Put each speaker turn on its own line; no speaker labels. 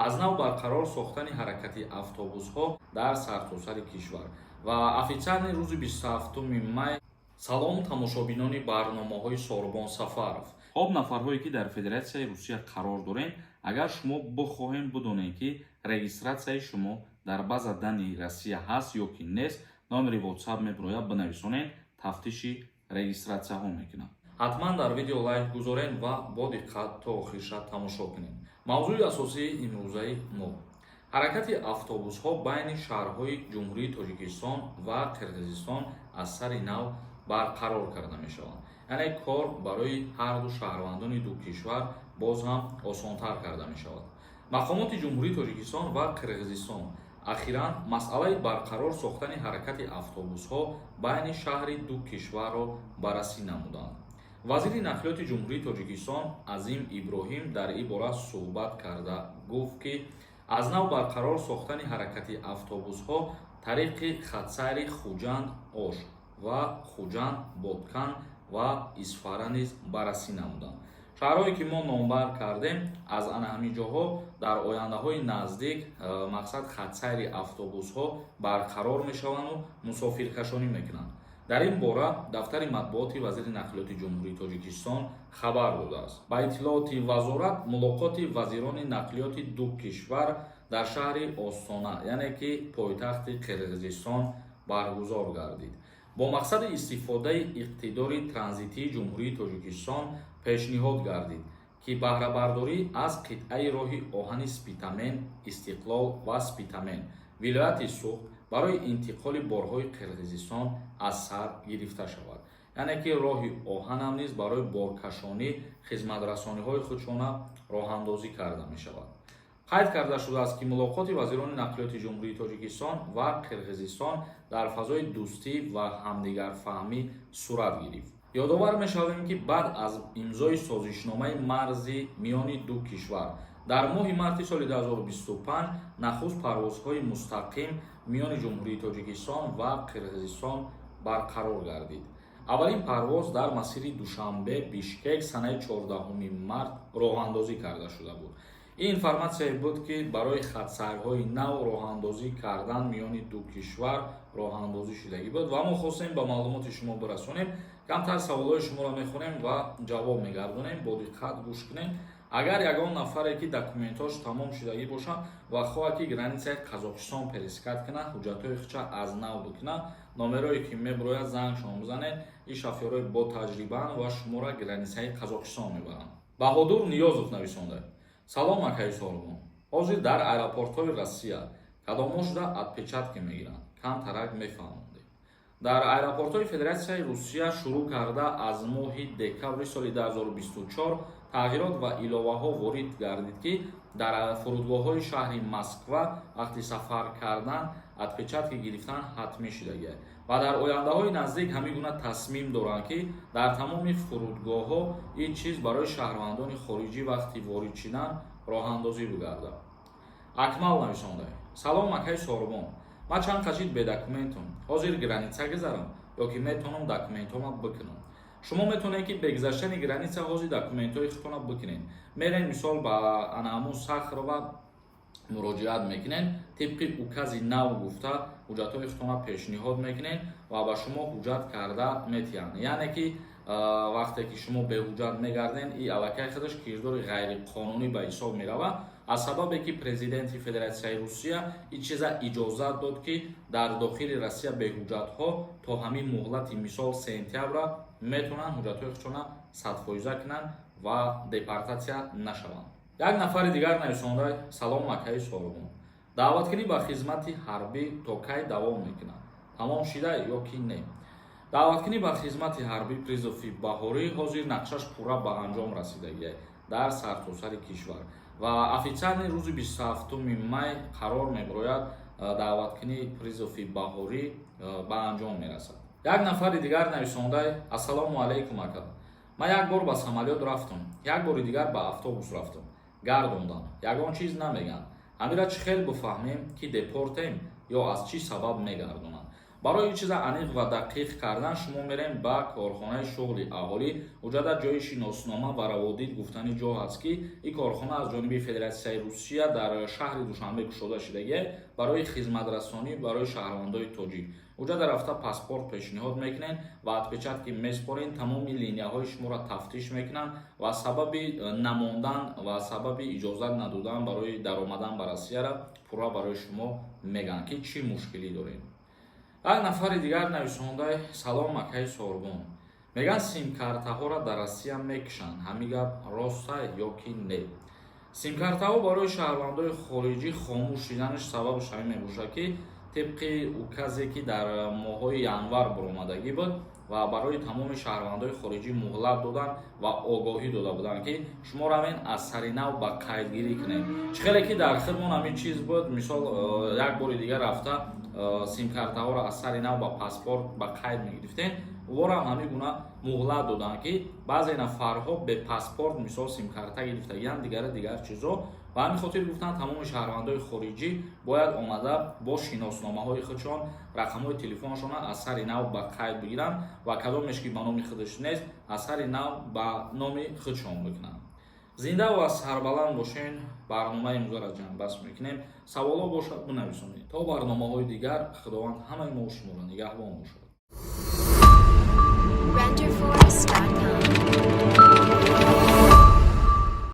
Аз нав барқарор сохтани ҳаракати автобусҳо дар сартосари кишвар ва официально рӯзи 27 май. Салом, тамошобинони барномаҳои Сорбон Сафаров. Хоб, нафарҳое, ки дар Федератсияи Русия қарор дорем, агар шумо бихоҳем бидонем, ки регистратсияи шумо дар база данных Россия ҳаст ё ки нест, номери WhatsApp мебирояд, бинависонед, тафтиши регистратсияҳо мекунад. Ҳатман дар видео лайк гузорен ва бо диққат то охирша тамошо кунед. Мавзӯи асосии имрӯзаи мо: ҳаракати автобусҳо байни шаҳрҳои Ҷумҳурии Тоҷикистон ва Қирғизистон аз сари нав барқарор карда мешаванд, яъне кор барои ҳарду шаҳрвандони ду кишвар боз ҳам осонтар карда мешавад. Мақомоти Ҷумҳурии Тоҷикистон ва Қирғизистон ахиран масъалаи барқарор сохтани ҳаракати автобусҳо байни шаҳри ду кишварро баррасӣ намуданд. Вазири нақлиёти Ҷумҳурии Тоҷикистон Азим Иброҳим дар ин бора суҳбат карда гуфт, ки аз нав барқарор сохтани ҳаракати автобусҳо тариқи хатсайри Хуҷанд Ош ва Хуҷанд Боткан ва Исфара низ баррасӣ намуданд. Шаҳрҳое, ки мо номбар кардем, аз ана ҳамин ҷоҳо дар ояндаҳои наздик мақсад хатсайри автобусҳо барқарор мешаванду мусофиркашонӣ мекунанд. Дар ин бора дафтари матбуоти вазири нақлиёти Ҷумҳурии Тоҷикистон хабар додааст. Ба иттилооти вазорат, мулоқоти вазирони нақлиёти ду кишвар дар шаҳри Остона, яъне ки пойтахти Қирғизистон, баргузор гардид. Бо мақсади истифодаи иқтидори транзитии Ҷумҳурии Тоҷикистон пешниҳод гардид, ки баҳрабардорӣ аз қитъаи роҳи оҳани Спитамен Истиқлол ва Спитамен вилояти Суғд барои интиқоли борҳои Қирғизистон аз сар гирифта шавад, яъне ки роҳи оҳанам низ барои боркашонӣ хизматрасониҳои худшона роҳандозӣ карда мешавад. Қайд карда шудааст, ки мулоқоти вазирони нақлиёти Ҷумҳурии Тоҷикистон ва Қирғизистон дар фазои дӯстӣ ва ҳамдигарфаҳмӣ сурат гирифт. Ёдовар мешавем, ки баъд аз имзои созишномаи марзӣ миёни ду кишвар дар моҳи марти соли 2025 нахуст парвозҳои мустақим миёни Ҷумҳурии Тоҷикистон ва Қирғизистон барқарор гардид. Аввалин парвоз дар масири Душанбе Бишкек санаи 14 март роҳандозӣ карда шуда буд. Ин информатсияе буд, ки барои хатсайрҳои нав роҳандозӣ кардан миёни ду кишвар роҳандозӣ шудагӣ буд ва мо хостем ба маълумоти шумо бирасонем. Камтар саволҳои шуморо мехонем ва ҷавоб мегардонем. Бо диққат гӯш кунем. Агар ягон нафаре, ки документҳош тамом шудагӣ бошад ва хоҳад, ки границаи Қазоқистон пересекать кунад, ҳуҷҷатҳои худша аз нав бикунад, номерое ки мебирояд, зангшон бизанед. Ин шофёрҳои ботаҷрибаанд ва шуморо границаи Қазоқистон мебаранд. Баҳодур Ниёзов нависонда: «Салом, акаи Сорбон. Ҳозир дар аэропортҳои Россия кадомҳо шуда отпечатки мегиранд? Камтарак мефаҳмондед». Дар аэропортҳои Федератсияи Русия шурӯъ карда аз моҳи декабри соли 2024 тағйирот ва иловаҳо ворид гардид, ки дар фурудгоҳҳои шаҳри Москва вақти сафар кардан отпечатки гирифтан ҳатмӣ шудагиаст ва дар ояндаҳои наздик ҳамин гуна тасмим доранд, ки дар тамоми фурудгоҳҳо ин чиз барои шаҳрвандони хориҷӣ вақти ворид шидан роҳандозӣ бигардад. Акмал нависонда: «Салом, акаи Сорбон. Ман чанд қашид бедокументум. Ҳозир граница гузарам ё ки метавонам документҳома бикунам?» Шумо метавонед, ки бе гузаштани граница ҳозир документҳои худтона бикунед. Мерен, мисол, ба ана ҳамун Сахарова муроҷиат мекунед, тибқи укази нав гуфта ҳуҷҷатҳои худтона пешниҳод мекунед ва ба шумо ҳуҷҷат карда метиҳанд. Яъне ки вақте ки шумо беҳуҷҷат мегарден, и аллакай худаш кирдори ғайриқонунӣ ба ҳисоб меравад, аз сабабе ки президенти Федератсияи Русия ин чиза иҷозат дод, ки дар дохили Россия беҳуҷҷатҳо то ҳамин муҳлати, мисол, сентябра метавонанд ҳуҷҷатҳои худшона 100-фоиза кунанд ва депортатсия нашаванд. Як нафари дигар нависонда: «Салом, акаи Сорбон. Даъваткунӣ ба хизмати ҳарбӣ то кай давом мекунад? Тамом шида ё ки не?» Даъваткунӣ ба хизмати ҳарбӣ, призыви баҳорӣ, ҳозир нақшаш пурра ба анҷом расидагиа дар сартосари кишвар ва официально рӯзи 27 май қарор мебирояд, даъваткунии призыви баҳорӣ ба анҷом мерасад. Як нафари дигар нависонда: «Ассалому алайкум, ака. Ман як бор ба самолёт рафтам, як бори дигар ба автобус рафтам, гардондам, ягон чиз намегӯянд. Ҳамира чӣ хел бифаҳмем, ки депортем ё аз чӣ сабаб мегардонанд?» Барои ин чиза аниқ ва дақиқ кардан шумо мерем ба корхонаи шуғли аҳолӣ. Уҷада ҷои шиноснома ва раводид гуфтани ҷо ҳаст, ки ин корхона аз ҷониби Федератсияи Русия дар шаҳри Душанбе кушода шудагие барои хизматрасонӣ барои шаҳрвандои тоҷик. Уҷада рафта, паспорт пешниҳод мекунед ва отпечатки меспорен, тамоми линияҳои шуморо тафтиш мекунанд ва сабаби намондан ва сабаби иҷозат надодан барои даромадан ба Россияра пурра барои шумо мегӯянд, ки чӣ мушкилӣ доред. Як нафари дигар нависонда: «Салом, акаи Сорбон. Мегӯянд, симкартаҳоро дар Россия мекушанд. Ҳамин гап роста ё ки не?» Симкартаҳо барои шаҳрвандои хориҷӣ хомӯш шиданаш сабабаш ҳамин мебошад, ки тибқи указе, ки дар моҳҳои январ баромадагӣ буд ва барои тамоми шаҳрвандои хориҷӣ муҳлат доданд ва огоҳӣ дода буданд, ки шумо равен, аз сари нав ба қайдгирӣ кунед. Чӣ хеле ки дар хидмон ҳамин чиз буд, мисол, як бори дигар рафта, симкартаҳоро аз сари нав ба паспорт ба қайд мегирифтем, ворам ҳамин гуна муҳлат доданд, ки баъзе нафарҳо бе паспорт, мисол, симкарта гирифтагианд, дигари дигар чизо. Ба ҳамин хотир гуфтанд, тамоми шаҳрвандои хориҷӣ бояд омада, бо шиносномаҳои худшон рақамҳои телефоншонро аз сари нав ба қайд бигиранд ва кадомеш ки ба номи худаш нест, аз сари нав ба номи худшон бикунанд. Зинда ва сарбаланд бошен. Барномаи имрӯзаро ҷамъбаст мекунем. Саволҳо бошад, бинависонед. То барномаҳои дигар Худованд ҳамаи мо шуморо нигаҳбон бошад.
Renderforest.com.